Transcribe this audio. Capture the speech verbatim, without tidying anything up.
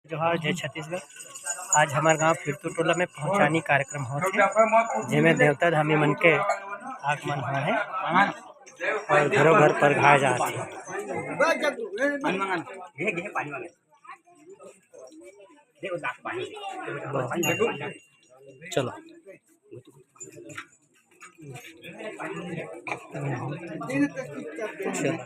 जोहार, जय छत्तीसगढ़। आज हमर गांव फिरतू टोला में पहुंचानी कार्यक्रम होत हे, जेमे देवता धामी मन के आगमन होय हे और घरों घर परघाए जात हे। चलो। चलो।